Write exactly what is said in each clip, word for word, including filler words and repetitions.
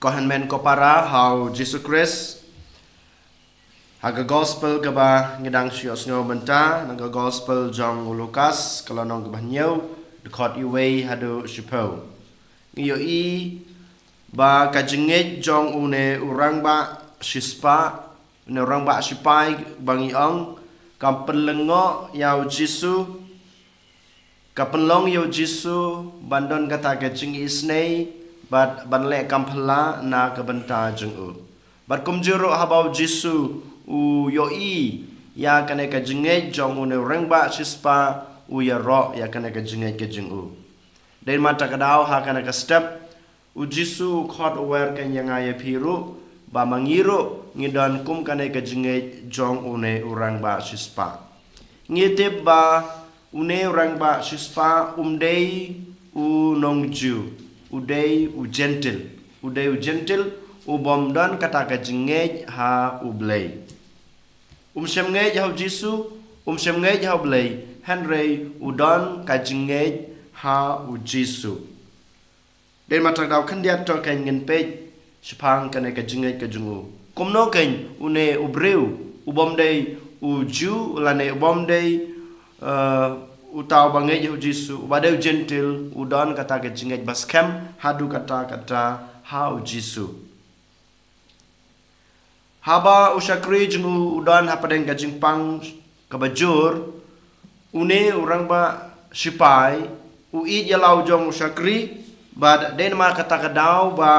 Ko hynmen ko para ha u Jisu Khrist. Ha ka gospel kaba ngi dang shu ïohsngew mynta, na ka gospel jong u Lukas, ka lynnong kaba hynñiew, dkhot uwei haduh shiphew. Ngi ïohi ba ka jingngeit jong une u rangbah shispah, une u rangbah shipai ba ngi ong, kam pynlyngngoh ïa u Jisu, ka pynlong ïa u Jisu ban don kata ka jingisynei, bad ban leh kam phylla na ka bynta jong u. Bad kumjuh ruh haba u Jisu u ïohi ïa kane ka jingngeit jong une u rangbah shispah, u ïaroh ïa kane ka jingngeit ka jong u. Dei namar kata ka daw ha kane ka step, u Jisu u khot u wer keiñ ïa nga ïa phi ruh, ba ma ngi ruh ngi don kum kane ka jingngeit jong une u rangbah shispah. Ngi tip ba une u rangbah shispah um dei u nong-Jiw, u dei u Jentil, u dei u Jentil, u bym don kata ka jingngeit ha u Blei. Um shym ngeit ha u Jisu, um shym ngeit ha u Blei, hynrei u don ka jingngeit ha u Jisu. Dei namar kata ka daw khyndiat to keiñ ngin peit shaphang kane ka jingngeit ka jong u. Kumno keiñ une u briew, u bym dei u Jiw lane u bym dei, eh, uta uba ngeit ha u Jisu, uba dei u Jentil, u don kata ka jingngeit ba skhem haduh katta katta ha u Jisu. Haba u shakri jong u u don hapdeng ka jingpang kaba jur, une u rangbah shipai u ïeit ïa la u jong u shakri, bad dei namar kata ka daw ba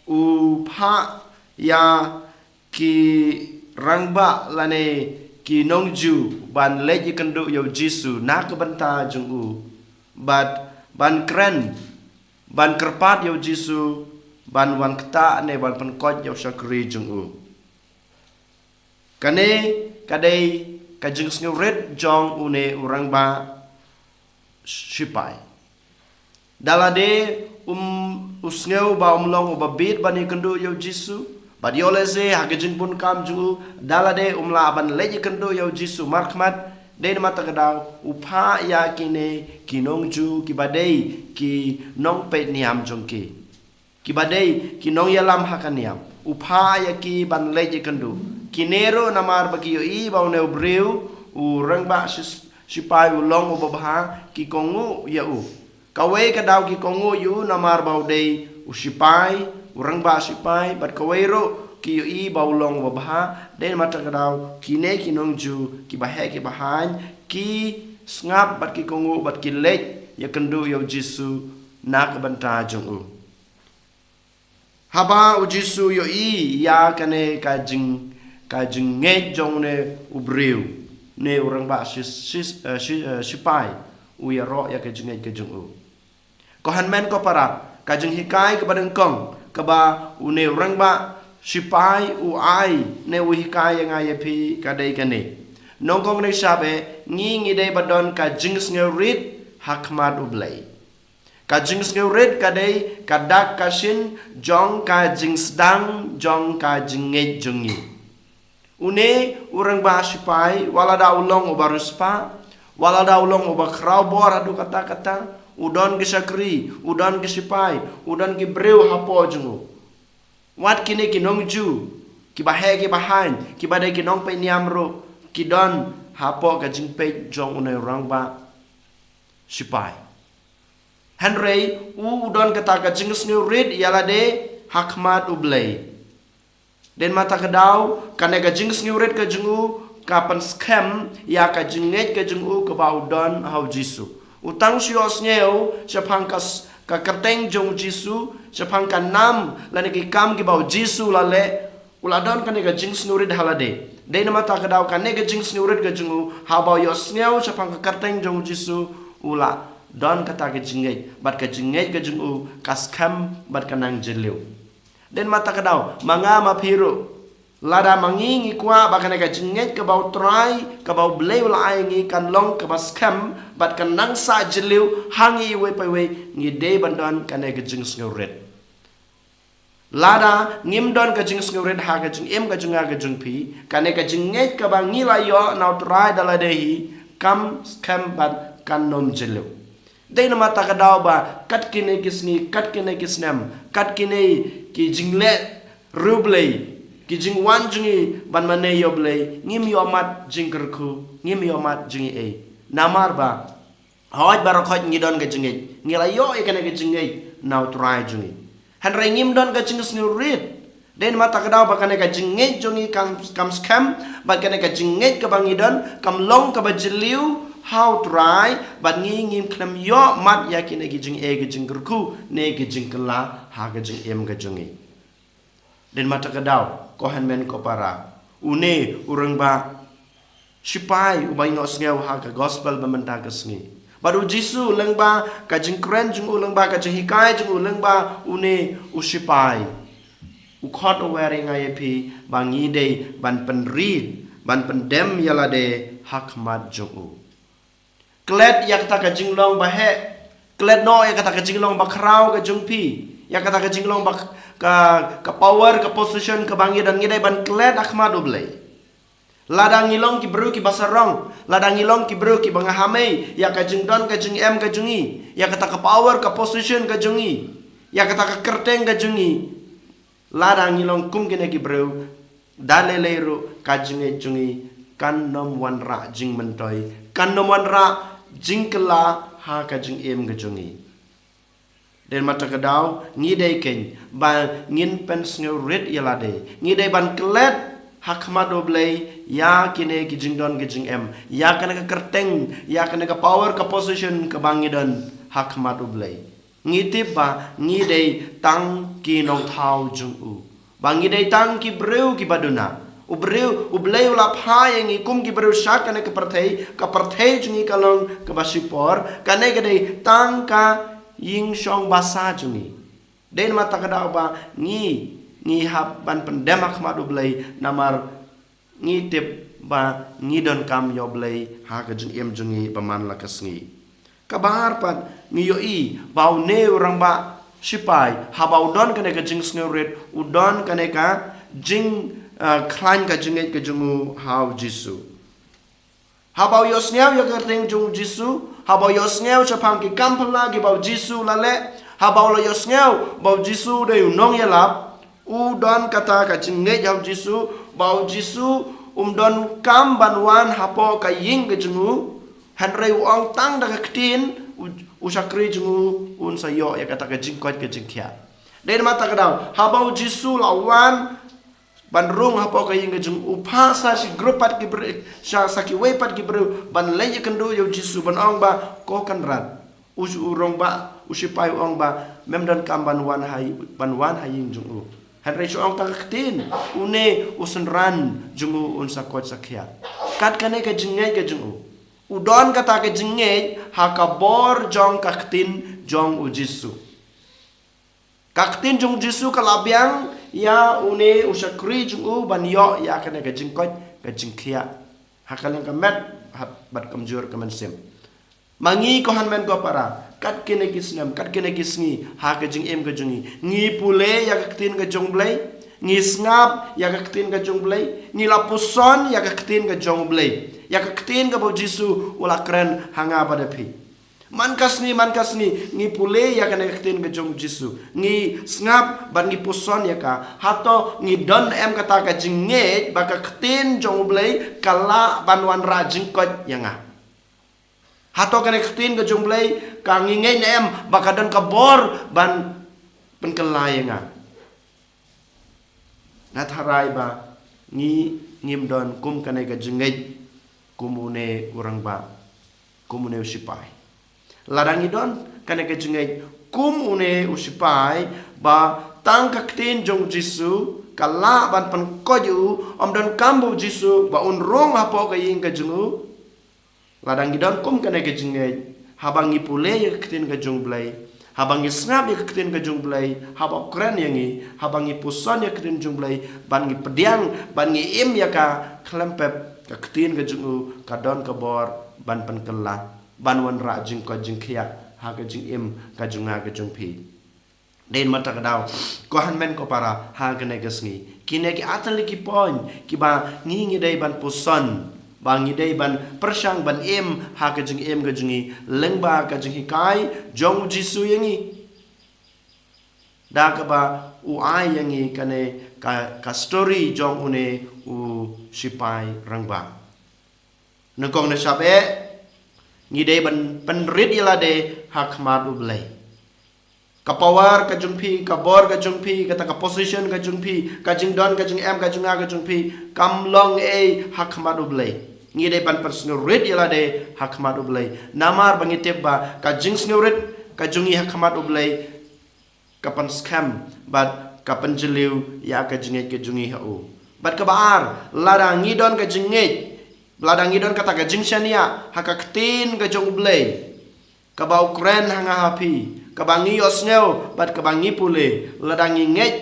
u phah ïa ki rangbah lane ki nong-Jiw ban leit ïakynduh ïa u Jisu na ka bynta jong u, bad ban kren, ban kyrpad ïa u Jisu ban wan ktah ne ban pynkoit ïa u shakri jong u. Kane ka dei ka jingsngewrit jong une u rangbah shipai. Da lade um, u sngew ba um long uba bit ban ïakynduh ïa u Jisu, bad ïoh lehse ha ka jingbunkam jong u, da lade um lah ban leit ïakynduh ïa u Jisu markhmat, dei namar kata ka daw u phah ïa kine ki nong-Jiw kiba dei ki nongpeitniam jong ki, kiba dei ki nongïalam ha ka niam, u phah ïa ki ban leit ïakynduh. Kine ruh namar ba ki ïohi ba une u briew, u rangbah shis-, shipai u long uba bha, ki kohnguh ïa u. Kawei ka daw ki kohnguh ïa u namar ba u dei u shipai, u rangbah shipai, bad kawei ruh ki ïohi ba u long uba bha, dei namar kata ka daw kine ki nong-Jiw kiba heh kiba haiñ ki sngap bad ki kohnguh bad ki leit ïakynduh ïa u Jisu na ka bynta jong u. Haba u Jisu u ïohi ïa kane ka jing, ka jingngeit jong une u briew, une u rangbah shis-, shis-, eh, shi-, eh, shipai, u ïaroh ïa ka jingngeit ka jong u. Ko hynmen ko para, ka jinghikai kaba nyngkong kaba une u rangbah shipai u ai ne u hikai ïa nga ïa phi ka dei kane. Nyngkong ne shabe, ngi ngi dei ba don ka jingsngewrit ha khmat u Blei. Ka jingsngewrit ka dei ka dak ka shin jong ka jingsdang jong ka jingngeit jong ngi. Une u rangbah shipai, wat lada u long uba riewspah, wat lada u long uba khraw bor haduh katta katta, u don ki shakri, u don ki shipai, u don ki briew hapoh jong u. Wat kine ki nong-Jiw, kiba heh kiba haiñ, kiba dei ki nongpeitniam ruh, ki don hapoh ka jingpeit jong une u rangbah shipai. Hynrei u, u don kata ka jingsngewrit ïa lade ha khmat u Blei. Dei namar kata ka daw, kane ka jingsngewrit ka jong u ka pynskhem ïa ka jingngeit ka jong u kaba u don ha u Jisu. U tang shu ïohsngew shaphang ka s-, ka kyrteng jong u Jisu, shaphang ka nam lane ki kam kiba u Jisu u la leh, u la don kane ka jingsngewrit ha lade. Dei namar kata ka daw, kane ka jingsngewrit ka jong u, haba u ïohsngew shaphang ka kyrteng jong u Jisu, u la don kata ka jingngeit, bad ka jingngeit ka jong u ka skhem bad ka nang jylliew. Dei namar kata ka daw, ma nga ma phi ruh, lada ma ngi ngi kwah ba kane ka jingngeit kaba u Trai, kaba u Blei u la ai ngi kan long kaba skhem bad kan nang sah jylliew ha ngi iwei pa iwei, ngi dei ban don kane ka jingsngewrit. Lada ngim don ka jingsngewrit ha ka jingim ka jong nga ka jong phi, kane ka jingngeit kaba ngi la ïoh na u Trai da lade hi kam skhem bad kan nym jylliew. Dei namar kata ka daw ba kat kine ki sngi, kat kine ki snem, kat kine ki jingleh riewblei, ki jingwan jong ngi ban mane ïa U Blei, ngim ïohmad jingkyrkhu, ngim ïohmad jingaiei. Namar ba hooid baroh khoit ngi don ka jingngeit, ngi la ïoh ïa kane ka jingngeit na U Trai jong ngi. Hynrei ngim don ka jingsngewrit. Dei namar kata ka daw ba kane ka jingngeit jong ngi kam, kam skhem, bad kane ka jingngeit kaba ngi don kam long kaba jylliew ha U Trai, bad ngi ngim khlem ïohmad ïa kine ki jingaiei, ki jingkyrkhu ne ki jingkylla ha ka jingim ka jong ngi. Dei namar kata ka daw, ko hynmen ko para, une u rangbah shipai uba ngi ïohsngew ha ka gospel ba mynta ka sngi. Bad U Jisu lyngba ka jingkren jong u, lyngba ka jinghikai jong u, lyngba une u shipai, u khot, u wer ïa nga ïa phi ba ngi dei ban pynrit, ban pyndem ïalade ha khmat jong u. Klet ïa kata ka jinglong ba heh, klet noh ïa kata ka jinglong ba khraw ka jong phi, ïa kata ka jinglong ba, ka, ka power, ka position kaba ngi don, ngi dei ban klet ha khmat U Blei. Lada ngi long ki briew kiba sarong, lada ngi long ki briew kiba nga hamei ïa ka jingdon ka jingem ka jong ngi, ïa kata ka power, ka position ka jong ngi, ïa kata ka kyrteng ka jong ngi, lada ngi long kum kine ki briew, da lei lei ruh ka jingngeit jong ngi kan nym wanrah jingmyntoi, kan nym wanrah jingkylla ha ka jingim ka jong ngi. Dei namar kata ka daw, ngi dei kein ba ngin pynsngewrit ïalade, ngi dei ban klet ha khmat U Blei ïa kine ki jingdon ki jingem, ïa kane ka kyrteng, ïa kane ka power, ka position kaba ngi don ha khmat U Blei. Ngi tip ba ngi dei tang ki nongthaw jong u, ba ngi dei tang ki briew kiba duna. U briew, U Blei u la phah ïa ngi kum ki briew sha kane ka pyrthei, ka pyrthei jong ngi ka long kaba shipor, kane ka dei tang ka ïing shong basa jong ngi. Dei namar kata ka daw ba ngi, ngi hap ban pyndem ha khmat U Blei, namar ngi tip ba ngi donkam ïa U Blei ha ka jingim jong ngi ba man la ka sngi. Kaba ar pat, ngi ïohi ba une u rangbah shipai, haba u don kane ka jingsngewrit, u don kane ka jing, eh, khlaiñ ka jingngeit ka jong u ha U Jisu. Haba u ïohsngew ïa ka kyrteng jong U Jisu, haba u ïohsngew shaphang ki kam phylla kiba U Jisu u la leh, haba u la ïohsngew ba U Jisu u dei u nongïalap, u don kata ka jingngeit ha U Jisu, ba U Jisu um donkam ban wan hapoh ka ïing ka jong u, hynrei u ong tang da ka ktien, u, u shakri jong u un sa ïoh ïa kata ka jingkoit ka jingkhiah. Dei namar kata ka daw, haba U Jisu u la wan ban rung hapoh ka ïing ka jong u, u phah sa shi group pat ki briew, sa, sa kiwei pat ki briew ban leit ïakynduh ïa U Jisu, ban ong ba, ko Kynrad, u, u rangbah, u shipai u ong ba mem donkam ban wan ha, ban wan ha ïing jong u. Hynrei shu ong tang ka ktien, une u synran jong u un sa koit sa khiah. Kat kane ka jingngeit ka jong u, u don kata ka jingngeit ha ka bor jong ka ktien jong U Jisu. Ka ktien jong U Jisu ka la biang ïa une u shakri jong u ban ïoh ïa kane ka jingkoit ka jingkhiah ha ka liang ka met, ha, bad kumjuh ka mynsiem. Ma ngi ko hynmen ko para, kat kine ki snem, kat kine ki sngi, ha ka jingim ka jong ngi, ngi pule ïa ka ktien ka jong U Blei, ngi sngap ïa ka ktien ka jong U Blei, ngi la puson ïa ka ktien ka jong U Blei, ïa ka ktien kaba U Jisu u la kren ha nga bad ha phi. Man ka sngi, man ka sngi, ngi pule ïa kane ka ktien ka jong U Jisu, ngi sngap bad ngi puson ïa ka. Hato ngi don em kata ka jingngeit ba ka ktien jong U Blei ka lah ban wanrah jingkoit ïa nga? Hato kane ka ktien ka jong U Blei ka, ngi ngeit ne em ba ka don ka bor ban pynkylla ïa nga? Nga tharai ba ngi ngim don kum kane ka jingngeit kum une u rangbah, kum une u shipai. Lada ngi don kane ka jingngeit kum une u shipai, ba tang ka ktien jong U Jisu ka lah ban pynkoit ïa u, ym donkam ba U Jisu ba un rung hapoh ka ïing ka jong u. Lada ngi don kum kane ka jingngeit, haba ngi pule ïa ka ktien ka jong U Blei, haba ngi sngap ïa ka ktien ka jong U Blei, haba u kren ïa ngi, haba ngi puson ïa ka ktien jong U Blei, ban ngi pdiang, ban ngi im ïa ka khlem pep, ka ktien ka jong u ka don ka bor ban pynkylla, ban wanrah jingkoit jingkhiah ha ka jingim ka jong nga ka jong phi. Dei namar kata ka daw, ko hynmen ko para, ha kane ka sngi, kine ki artylli ki point kiba ngi, ngi dei ban puson, ba ngi dei ban pyrshang ban im ha ka jingim ka jong ngi lyngba ka jinghikai jong u Jisu ïa ngi. Da kaba u ai ïa ngi kane ka, ka story jong une u sipai rangbah. Nyngkong nyngshap eh, ngi dei ban pynrit ïa lade ha khmat u Blei. Ka power ka jong phi, ka bor ka jong phi, kata ka position ka jong phi, ka jingdon ka jingem ka jong nga ka jong phi, kam long ei ha khmat u Blei. Ngi dei ban pynsngewrit ïa lade ha khmat u Blei. Namar ba ngi tip ba ka jingsngewrit ka jong ngi ha khmat u Blei ka pynskhem bad ka pynjylliew ïa ka jingngeit ka jong ngi ha u. Bad kaba ar, lada ngi don ka jingngeit, lada ngi don kata ka jingshaniah ha ka ktien ka jong u Blei, kaba u kren ha nga ha phi, kaba ngi ïohsngew bad kaba ngi pule, lada ngi ngeit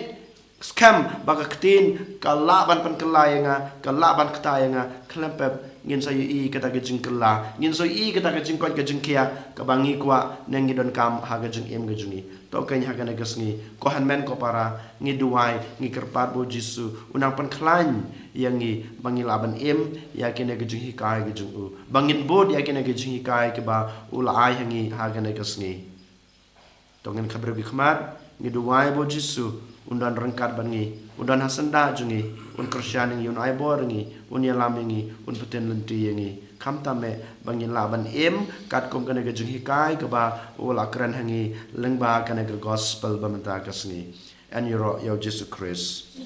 skhem ba ka ktien ka lah ban pynkylla ïa nga, ka lah ban ktah ïa nga, khlem pep ngin sa ïohi kata ka jingkylla, ngin sa ïohi kata ka jingkoit ka jingkhiah kaba ngi kwah ne ngi donkam ha ka jingim ka jong ngi. To keiñ ha kane ka sngi, ko hynmen ko para, ngi duwai, ngi kyrpad ba u Jisu un nang pynkhlaiñ ïa ngi ba ngi lah ban im ïa kine ki jinghikai ki jong u, ba ngin bud ïa kine ki jinghikai kiba u la ai ha ngi ha kane ka sngi. To ngin khapbriew ki khmat, ngi duwai ba u Jisu un don ryngkat bad ngi, un don ha syndah jong ngi, un kyrshan ïa ngi, un ai bor ïa ngi, un ïalam ïa ngi, un pyntip lynti ïa ngi. Khamtam eh ba ngi lah ban im katkum kane ka jinghikai kaba u la kren ha ngi lyngba kane ka gospel ba mynta ka sngi. Yn ïaroh ïa u Jisu Khrist.